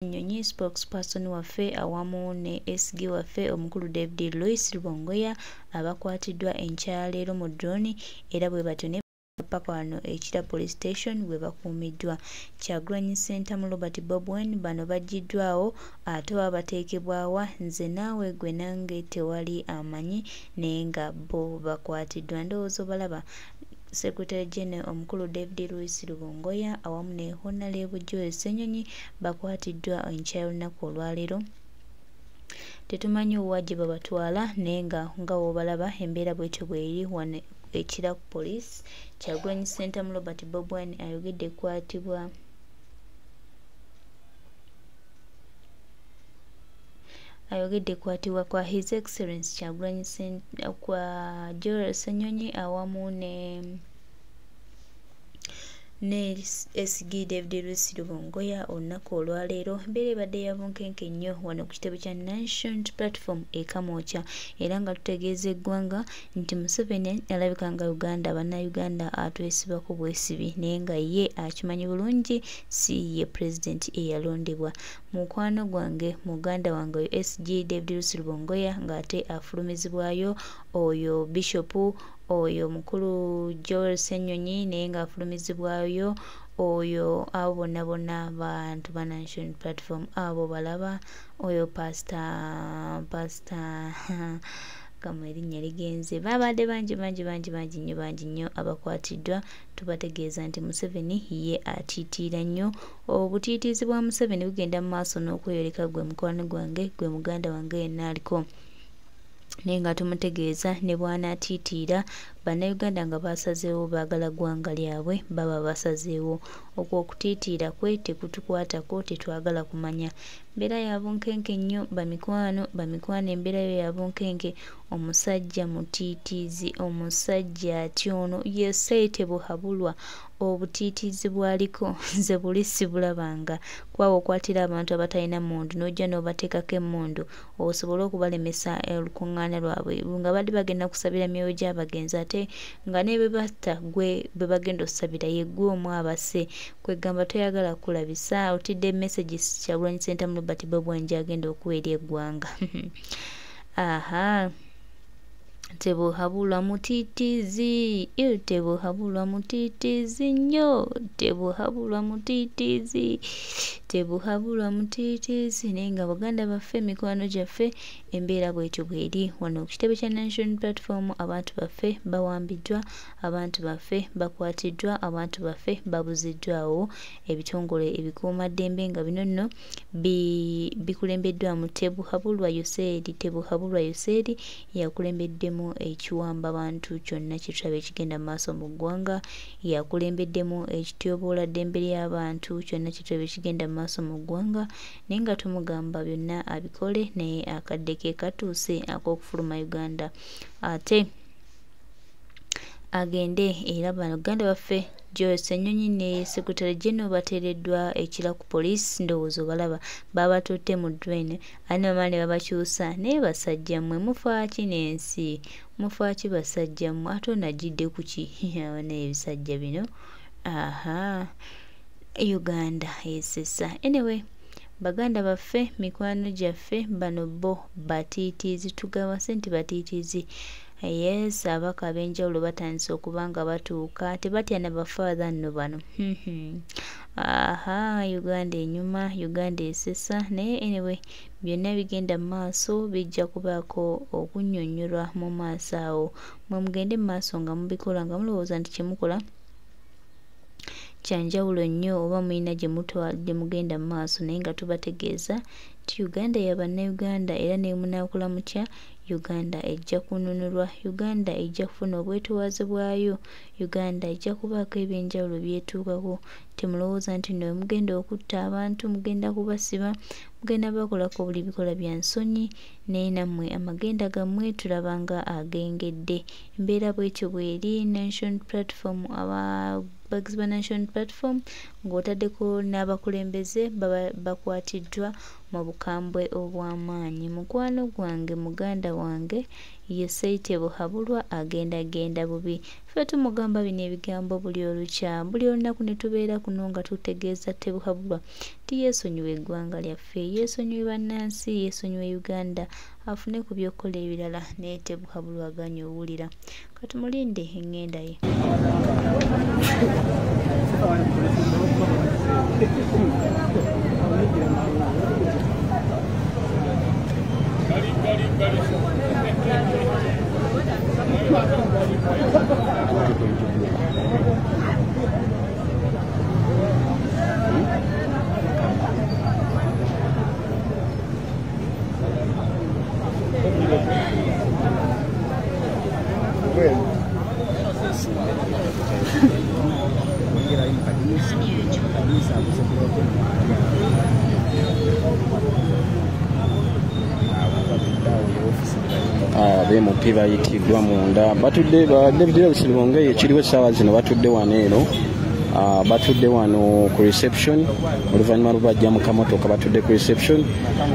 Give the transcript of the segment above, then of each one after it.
Ssenyonyi spokesperson waffe awamu ne SG waffe omukulu David Louis Rubongoya abakwatiddwa enkya ya leero mu drone era bwe batyo ne paka wano e Kira Police Station we bakuumiddwa. Kyagulanyi Ssentamu Robert Bobi Wine bano baggyiddwawo ate oba bateekebwa wa nze naawe ggwe nange tewali amanyi naye nga bo bakwatiddwa. Ndowooza obalaba Secretary General omukulu David Louis Rubongoya awamu ne Honorable Joel Ssenyonyi bakwatiddwa enkya y'olunaku olwaleero. Tetumanyi wa gye babatwala naye nga nga w'obalaba embeera bw'etyo bw'eri wano e Kira ku poliisi. Kyagulanyi Ssentamu Robert Bobi Wine ayogedde kukwatibwa ayogedde kukwatibwa kwa His Excellency Kyagulanyi kwa Joel Ssenyonyi awamu ne SG David Louis Rubongoya olunaku olwaleero. Embeera ebadde ya bunkenke nnyo wano ku kitebe kya Nation Platform e Kamwokya era nga tutegeeza eggwanga nti Museveni alabika nga Uganda bannayuganda atwesibako bwesibi naye nga ye akimanyi bulungi si ye pulezidenti eyalondebwa. Mukwano gwange muganda wange oyo SG David Louis Rubongoya ng'ate afulumizibwayo oyo Bishop oyo mukulu Joel Ssenyonyi naye ng'afulumizibwayo oyo abo bonna bonna bantu ba Nation Platform abo balaba oyo pastor kamwe erinnya ligenze babadde bangi bangi bangi bangi nnyo bangi nnyo abakwatiddwa. Tubategeeza nti Museveni ye atiitiira nnyo. Obutiitiizi bwa Museveni bugenda mu maaso n'okweyoleka gwe mukwano gwange gwe muganda wange yenna aliko naye nga tumutegeeza ne bw'anaatiitiira bannayuganda nga baasazeewo baagala ggwanga lyabwe baba basazeewo. Okwo okutiitiira kwe tekutukwatako tetwagala kumanya. Mbeera ya bunkenke nnyo bamikwano bamikwano embeera yo ya bunkenke. Omusajja mutiitiizi omusajja atya ono ye Ssetebuhabulwa obutiitiizi bw'aliko nze buli sibulabanga kuba bw'okwatira abantu abatalina mmundu n'ojja n'obateekako emmundu osobole okubalemesa olukuŋŋaana lwabwe nga badde bagenda kusabira myoyo gy'abagenzi ate nga ne bwe batta gwe bwe bagenda okusabira ye ggwe omu abasse. Kwegamba toyagala kulabisa otidde messages Kyagulanyi Ssentamu Robert Bobi Wine gy'agenda okuwa eri eggwanga. Aha. Tebuhabulwa mutiitiizi, tebuhabulwa mutiitiizi nnyo, tebuhabulwa mutiitiizi, tebuhabulwa mutiitiizi. Naye nga baganda baffe mikwano gyaffe embeera bw'etyo bw'eri wano ku kitebe kya Nation Platform abantu baffe bawambiddwa, abantu baffe bakwatiddwa, abantu baffe babuziddwawo. Ebitongole ebikuumaddembe nga bino nno bikulembeddwamu Tebuhabulwa Yoseeri. Tebuhabulwa Yoseeri yakulembeddemu ekiwamba bantu kyonna kye tulaba ekigenda mu maaso mu ggwanga, yakulembeddemu ekityoboola ddembe ly'abantu kyonna kye tulaba ekigenda mu maaso mu ggwanga naye nga tumugamba byonna abikole naye akadde ke katuuse ak'okufuluma Uganda ate agende era baganda baffe Joel Ssenyonyi ne Secretary General bateereddwa e Kira ku poliisi ndowooza obalaba baabatutte mu drain ate ne bamala ne babakyusa naye basajja mmwe mufa ki n'ensi mufa ki basajja mmwe ate ono ajjidde ku ki naye ebisajja bino aha Uganda esesa. Anyway baganda baffe mikwano gyaffe bano bo batiitiizi tugamba si nti batiitiizi. Yes, ababaka ab'enjawulo batandise okuba nga batuuka tebatya na bafaatha nno bano. Aha Uganda enyuma, Uganda esesa naye anyway byonna bigenda mu maaso bijja kubaako okunnyonnyolwa mu maaso awo. Mmwe mugende mu maaso nga mubikola nga mulowooza nti kye mukola kya njawulo nnyo oba mulina gye mugenda mu maaso naye nga tubategeeza nti Uganda ya bannayuganda era ne munaakola mutya Uganda ejja kununulwa, Uganda ejja kufuna obwetoowaze bwayo, Uganda ejja kubaako ebyenjawulo by'etuukako. Temulowooza nti nno mugenda okutta abantu mugenda kubasiba, mugenda bakolako buli bikolwa bya nsonyi naye nammwe amagenda gammwe tulaba nga agengedde. Embeera bw'etyo bw'eri Nation Platform abawagizi ba Nation Platform ng'otaddeko n'abakulembeze bakwatiddwa mu bukambwe obw'amaanyi. Mukwano gwange muganda wange Ye Sseitebuhabulwa agendagenda bubi. Ffe tumugamba bino ebigambo buli olukya, buli olunaku ne tubeera kuno nga tutegeeza Tebuhabulwa nti yeesonyiwe eggwanga lyaffe, yeesonyiwe bannansi, yeesonyiwe Uganda, afune ku by'okukola ebirala, naye Tebuhabulwa agaanye owulira. Katumulinde eŋŋenda ye. BMP bayitiddwa munda, batudde ba David Lewis Lubongoya ekiriwo essaawa zino, batudde wano eno, batudde wano ku reception. Oluvannyuma lubajja mu kamotoka, batudde ku reception.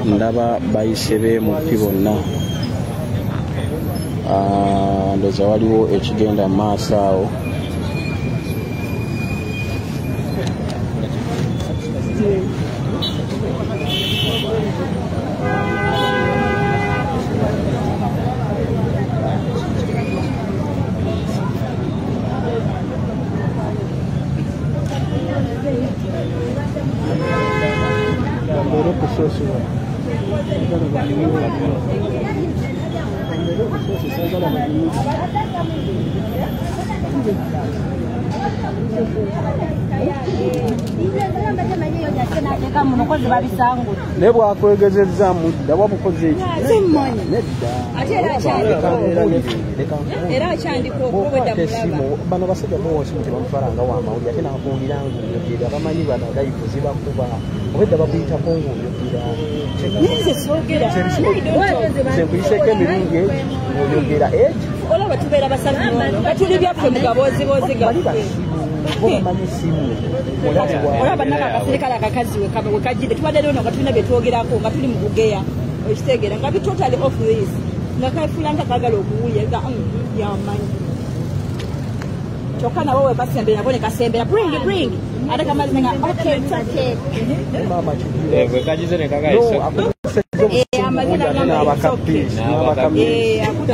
Ndaba bayise BMP bonna. Ndowooza waliwo ekigenda mu maaso awo. Naye bwakwegezezza mudda wabukoze eki? Bano basajja bowansi tebamutwala nga wamawulire, ate nakuwulira ng'oyogera, bamanyi bano live zibakuba obwedda bakuyitako ng'oyogera. Nze nkuyiseeko emirundi egi ng'oyogera egi. Olaba tubeera basatu nga tuli byaffe mu gabooziboozi gaffe. Olaba nako akasirikale akakazi wekajjidde, tubadde leero nga tulina bye twogerako nga tuli mu kugeya, okitegeera nga bi totally off this, nga kafuula nga kaagala okuwulira nga yamanyi. Kyokka nabo we basembera nabo ne kasembera bring bring, ate kamaze nga okay it's okay. Bwe kagize ne kagayisa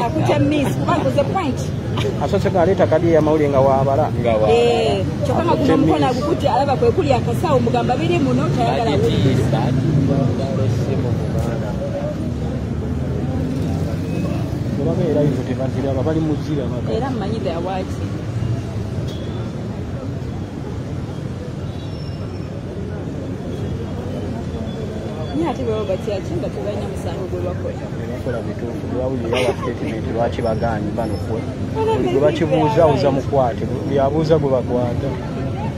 akutya miss kubanga the point asose kaleeta kadi ey'amawulire nga waabala. Kyokka nga guno omukono agukutte alaba kwe kuli akasawo, mugamba biri muno tayagala wuliriza. Babeera ivo tebaziraba, bali mu ziraba. Era mmanyi they are watching. Naye ate baba batya ki nga tebalina musango gwe bakola? Bakola bituufu, bwawulira wa statement lwaki bagaanyi bano kuwe. Buli gwe bakibuuza awuza mukwate, buli abuuza gwe bakwata.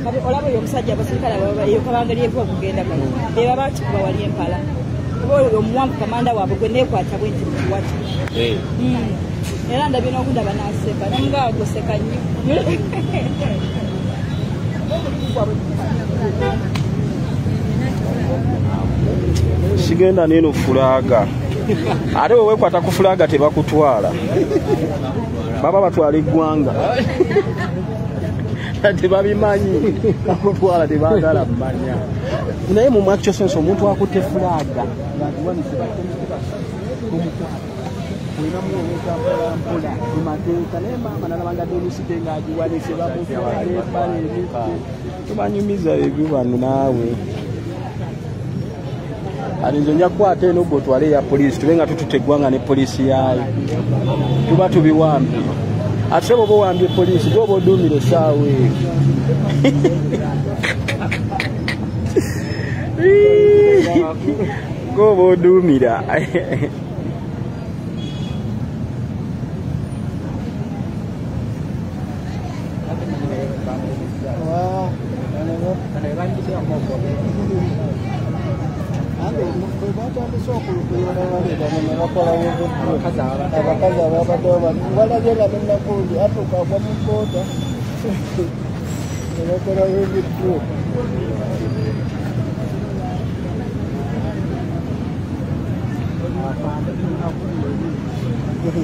Kati olaba oyo omusajja abasirikale eyo kabanga lyevu okugenda kati be baba bakikuba wali empala. Kuba oyo omuwanvu kamanda waabwe gwe neekwata bwe nti mukiwatu. Era ndabye n'okundaba n'aseka, namugamba goseka nnyo. Sigenda neno fulaga. Ate bwe weekwata ku fulaga tebakutwala, baba batwala eggwanga. Tebabimanyi, bakutwala tebaagala mmanya. Naye mu actual sense omuntu akutte fulaga ng'agiwanise bamukwata, olinamu oweka mpola mpola mu mateeka. Naye maama nalabanga denisite ng'agiwanise bamutwala ebbala emiti. Tobanyumiza ebyo bano naawe. Ati nze nja kukwata eno gwe otwale eya poliisi, tube nga tututte eggwanga ne poliisi yaayo, tuba tubiwambye. Ate bw'oba owambye poliisi gwoba oduumira essaawa eyo. Gwoba oduumira. Abakazi ababaddewo walabye nga nenakundi atuuka agwa mu bbooda ne bakolawo ebiddu. Mukazi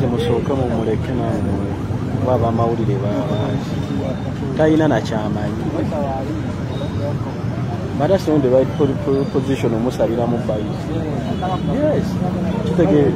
musooke mumuleke nammwe kuba abamawulire babangi talina nakyamanyi. But that's not the right position omusabiramu bayisi. Yes, kitegeere.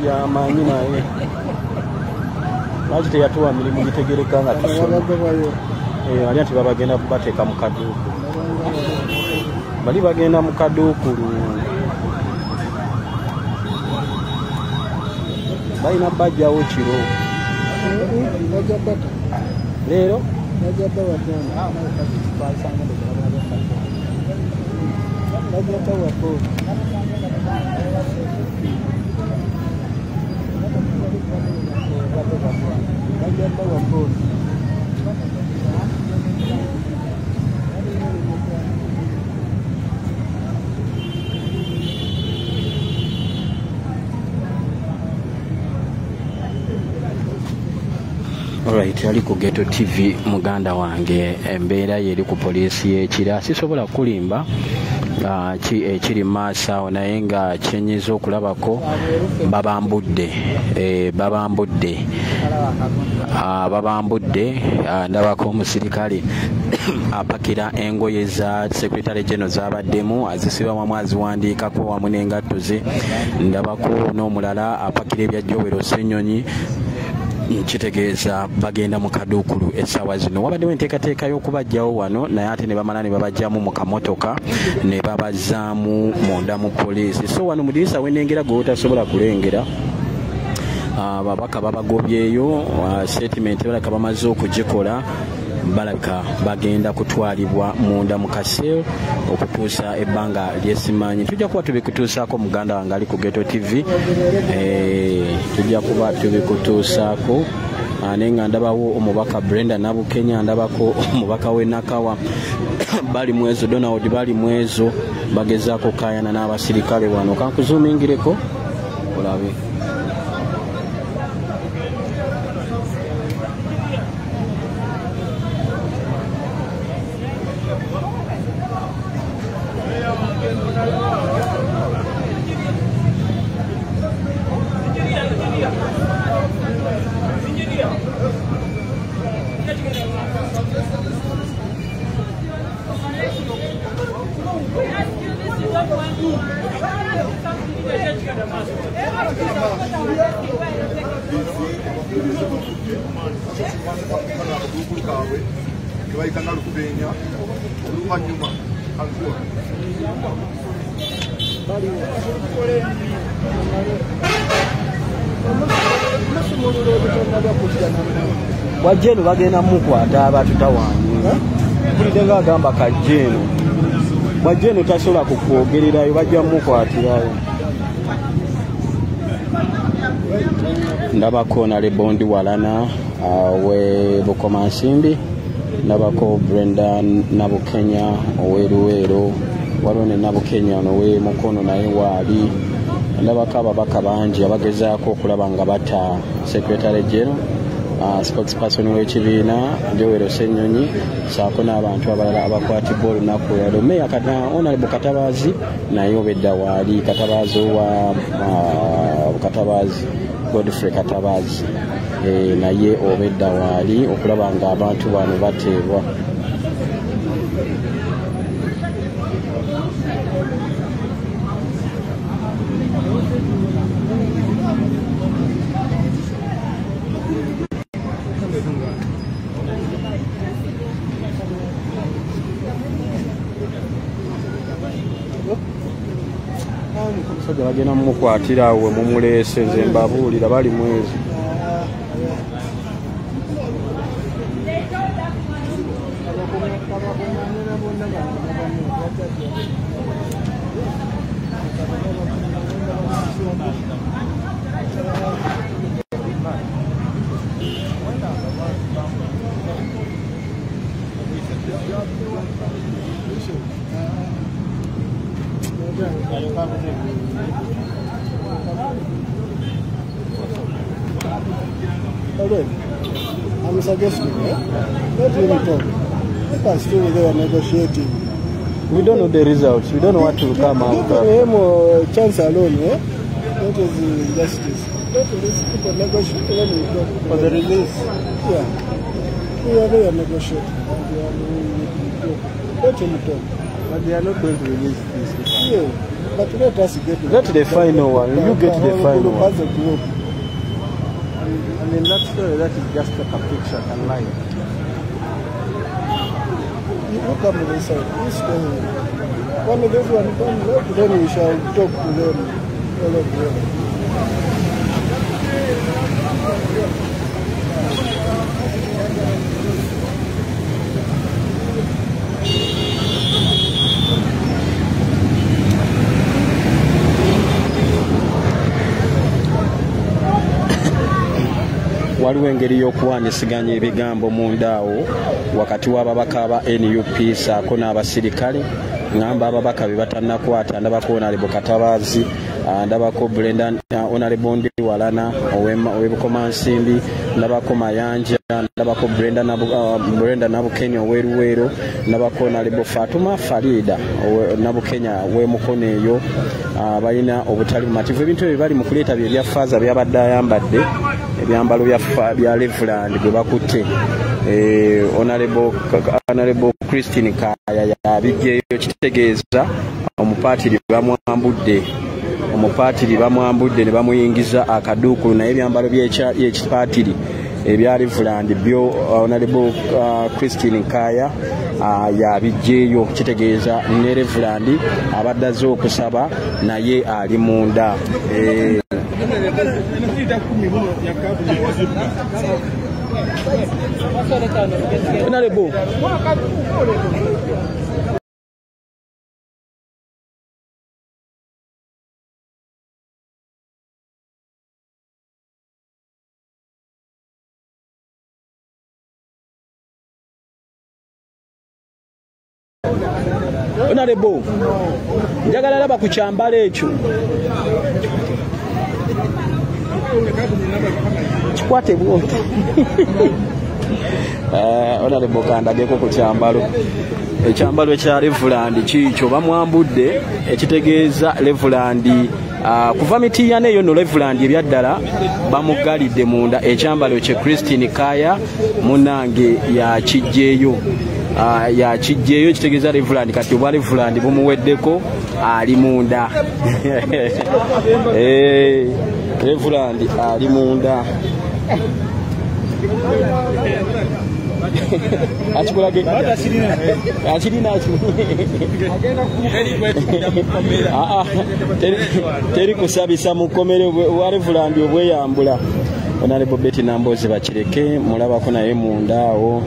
Yamanyi naye lwaki teyatuwa mirimu gitegereka nga tusoma? Ali nti babagenda kubateeka mu kaduukulu, bali bagenda mu kaduukulu, balina bajjawo kiro leero. Alright, ali ku Ghetto TV muganda wange, embeera yeri ku poliisi y'Ekira. Sisobola kulimba ekiri maaso awo, naye nga kyenyiza okulabako babambudde, babambudde, babambudde. Ndabako omusirikale apakira engoye za Secretary General zabaddemu, azisiba wamu, aziwandiikako wamu n'engatto ze. Ndabako n'omulala apakira ebya Joel Ssenyonyi, kitegeeza bagenda mu kaduukulu essaawa zino. Wabaddewo enteekateeka y'okubajjawo wano, naye ate ne bamala ne babajjamu mu kamotoka ne babazzaamu munda mu poliisi. So wano mu dirisa w'ennengera gw'otasobola kulengera, ababaka babagobyeyo, statement balabika bamaze okugikola, balabika bagenda kutwalibwa munda mu kaseera okutuusa ebbanga lyesimanyi. Tujja kuba tubikutuusaako muganda wange ali ku Ghetto TV, tujja kuba tubikutuusaako. Naye nga ndabawo omubaka Brenda Nabukenya, ndabako omubaka w'e Nakawa bali mwezo, Donald bali mwezo, bagezaako kukayana n'abasirikale wano. Kankuzuumingireko olabe. Wajja eno bagenda mukwata abatutawaanye, mpulidde ng'agamba kajja eno, wajja eno tasobola kukwogererayo, bajja mukwatirayo. Ndabako Nalebondi Walana we Bukomansimbi, ndabako Brenda Nabukenya ow'e Luweero, waliwo ne Nabukenya ono ow'e Mukono naye waali. Ndabako ababaka bangi abagezaako okulaba nga bata Secretary General, spokesperson w'ekibiina Joel Ssenyonyi, saako n'abantu abalala abakwatibwa olunaku olwaleero. Meeya Honorable Katabaazi naye obedda waali, Katabaazi owa Katabaazi Godfrey Katabaazi naye obedda waali okulaba nga abantu bano bateebwa. Omusajja bagenda mumukwatira awo we mumuleese, nze mbabuulira bali mwezi. I'm suggesting, let him talk. Let us still there negotiating. We don't know the results. We don't know what will come out. Give him a chance alone, eh? That is injustice. Let these people negotiate, let him talk. For the release? Yeah. We are there negotiating. Let him talk. But they are not going to release these people. Yeah, but let us get to Let the final one. You get the final one. As a group. I mean, that story, that is just like a picture, a lie. You look up to this side. This story. When this one comes up, then we shall talk to them. All of them. Waliwo engeri y'okuwaanyisiganya ebigambo munda awo wakati w'ababaka ba NUP saako n'abasirikale. Ngamba ababaka be batannakwata, ndabako Honorable Katabaazi, ndabako Brenda, Honorable Ndiwalana ow'Ebukomansimbi, ndabako Mayanja, ndabako Brenda Nabukenya ow'Eruweero, ndabako Honorable Fatuma Farida Nabukenya ow'Emukono eyo. Balina obutali bumativu. Ebintu ebyo bali mu kuleeta bye bya Faaza byabadde ayambadde, ebyambalo bya Reverend gwe bakutte. Honorable Christine Kaya yabijjeyo, kitegeeza omupaatiri bamwambudde. Omupaatiri bamwambudde ne bamuyingiza akaduukulu, naye ebyambalo by'ekipaatiri ebya Reverend byo Honorable Christine Kaya yabijjeyo, kitegeeza ne Reverend abadde azze okusaba naye ali munda. Honorable Honorable, njagala laba ku kyambalo ekyo. Kikwate bw'oti. Honorable kandageko ku kyambalo. Ekyambalo ekya Reverend kiikyo bamwambudde, ekitegeeza Reverend kuva Mitiyana eyo no Reverend ebyaddala bamugalidde munda. Ekyambalo kye Christine Kaya munnange yakijjeeyo. Yakijjeeyo, kitegeeza Reverend kati obwa Reverend bumuweddeko ali munda. Reverend ali munda. Akikulage akirina teri kusabisa mukomere wa Reverend obweyambula. Honorable Betty Nambooze bakireke, mulabako naye munda awo.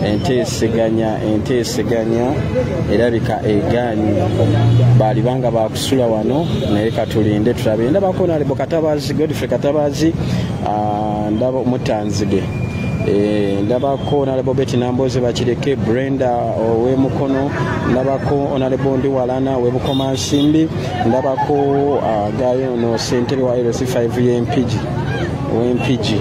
Enteeseganya erabika egaanyi, baalibanga bakusula wano, naye katulinde tulabe. Ndabako Honorable Katabaazi, Godfrey Katabaazi, ndaba Mutanzige, ndabako Honorable Betty Nambooze bakireke, Brenda ow'Emukono, ndabako Honorable Ndiwalana ow'Ebukomansimbi, ndabako gayo ono ssentebe wa LC5 y'Empigi ow'Empigi,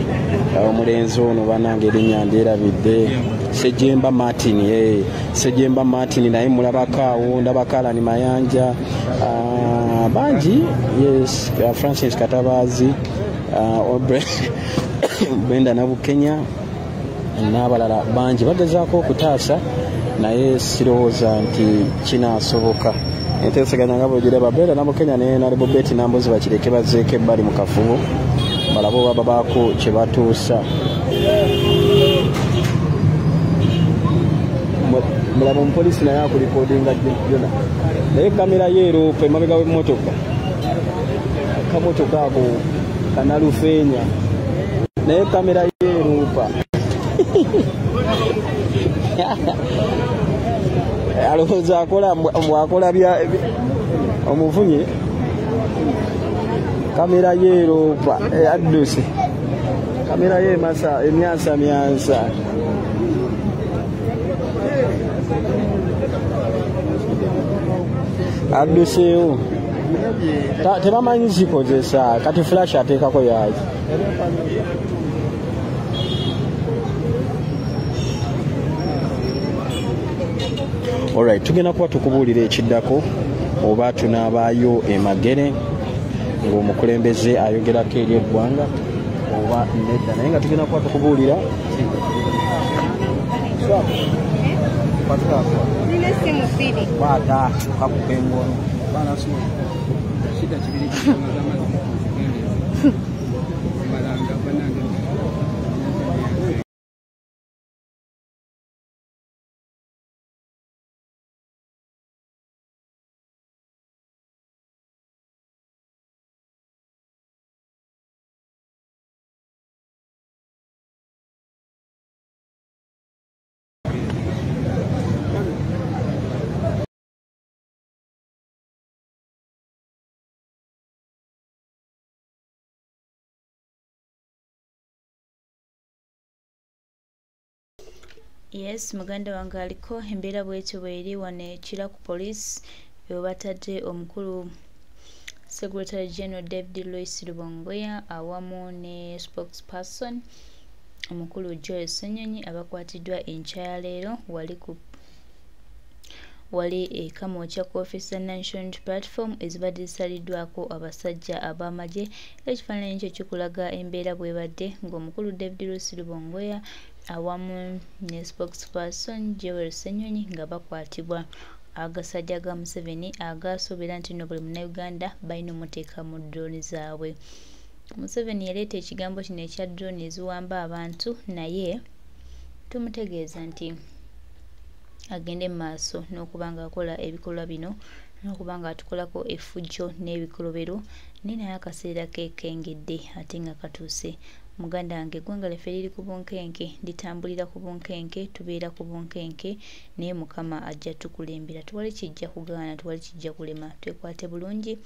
omulenzi ono bannange erinnya ndyerabidde, Sejemba Martin. Sejemba Martin naye mulabako awo, ndabako Alan Mayanja, bangi, yes, Francis Katabaazi, Brenda Nabukenya n'abalala bangi bagezaako okutaasa, naye sirowooza nti kinaasoboka. Enteeseganya nga bw'ogiraba, Brenda Nabukenya ne Honorable Betty Nambooze bakireke bazzeeko ebbali mu kafubo, balabe oba babaako kye batuusa. Mulaba omupoliisi naye akulikodinga jjona, naye kamera ye eroopa emabega w'emmotoka, akamotoka ako kanalufeenya, naye kamera ye eroopa. Alowooza akola bwakola bya omufunye kamera ye eroopa adduse kamera ye emasa emyansa myansa. Adduseewo tebamanyi zikozesa kati flash ateekako yaaki. Alright, tugenda kuba tukubuulira ekiddako oba tunaabaayo emagere ng'omukulembeze ayogerako eri eggwanga oba nedda, naye nga tugenda kuba tukubuulira. Kwata kakuka engono Yes, muganda wange aliko embeera bwetyo bweri wano ekira ku poliisi webatadde omukulu Secretary General David Louis Rubongoya awamu ne spokesperson omukulu Joel Ssenyonyi abakwatiddwa enkya ya leero wali e Kamwokya ku ofiisi za National Platform ezibadde zisaliddwako abasajja ab'amagye. Ekifaananyi ekyo kikulaga embeera bw'ebadde ng'omukulu David Louis Rubongoya awamu ne spokesperson Joel Ssenyonyi nga bakwatibwa agasajja ga Museveni agasuubira nti nno buli munnayuganda balina omuteeka mu drone zaabwe. Museveni yaleeta ekigambo kino ekya drone eziwamba abantu, naye tumutegeeza nti agende mu maaso n'okuba ng'akola ebikolwa bino n'okuba ng'atukolako effujjo n'ebikolobero, naye naye akaseera ke kengedde ate nga katuuse. Muganda wange eggwanga lyaffe liri ku bunkenke, litambulira ku bunkenke, tubeera ku bunkenke, naye Mukama ajja tukulembera. Tewali kijja kugaana, tewali kijja kulema, twekwate bulungi.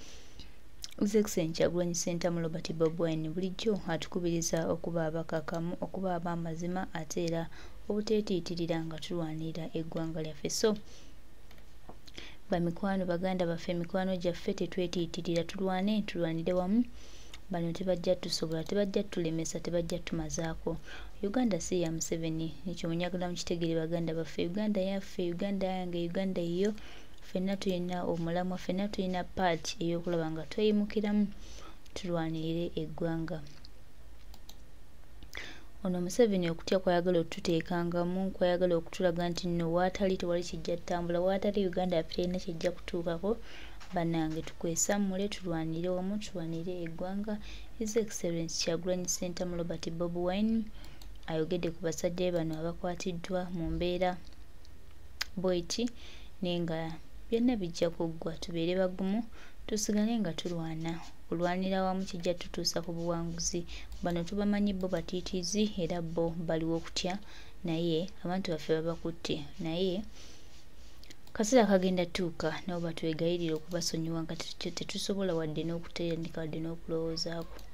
His Excellency Kyagulanyi Ssentamu Robert Bobi Wine bulijjo atukubiriza okuba abakakamu, okuba ab'amazima ate era obuteetiitirira nga tulwanirira eggwanga lyaffe. So bamikwano, baganda baffe, emikwano gyaffe, tetwetiitirira, tulwane, tulwanire wamu. Bano tebajja tusobola, tebajja tulemesa, tebajja tumazaako. Uganda si ya Museveni, ekyo munyagala mukitegere baganda baffe. Uganda yaffe, Uganda yange, Uganda yiyo. Ffenna tulina omulamwa, ffenna tulina paati ey'okulaba nga tweyimukiramu tulwanirire eggwanga. Ono Museveni okutya kw'ayagala otuteekangamu, kw'ayagala okutulaga nti nno waatali tewali kijja ttambula, waatali Uganda yaffe terina kijja kutuukako. Bannange tukwesammule, tulwanire wamu, tulwanire eggwanga. His Excellency Kyagulanyi Ssentamu Robert Bobi Wine ayogedde ku basajja be bano abakwatiddwa mu mbeera bw'eti, naye nga byonna bijja kuggwa. Tubeere bagumu, tusigale nga tulwana. Kulwanira wamu kijja tutuusa ku buwanguzi. Bano tubamanyi bo batiitiizi era bo baliwo okutya, naye abantu baffe babakutte. Naye kaseera kagenda tuuka nabo batwegayirire okubasonyiwa nga tetusobola wadde n'okutandika wadde n'okulowoozaako.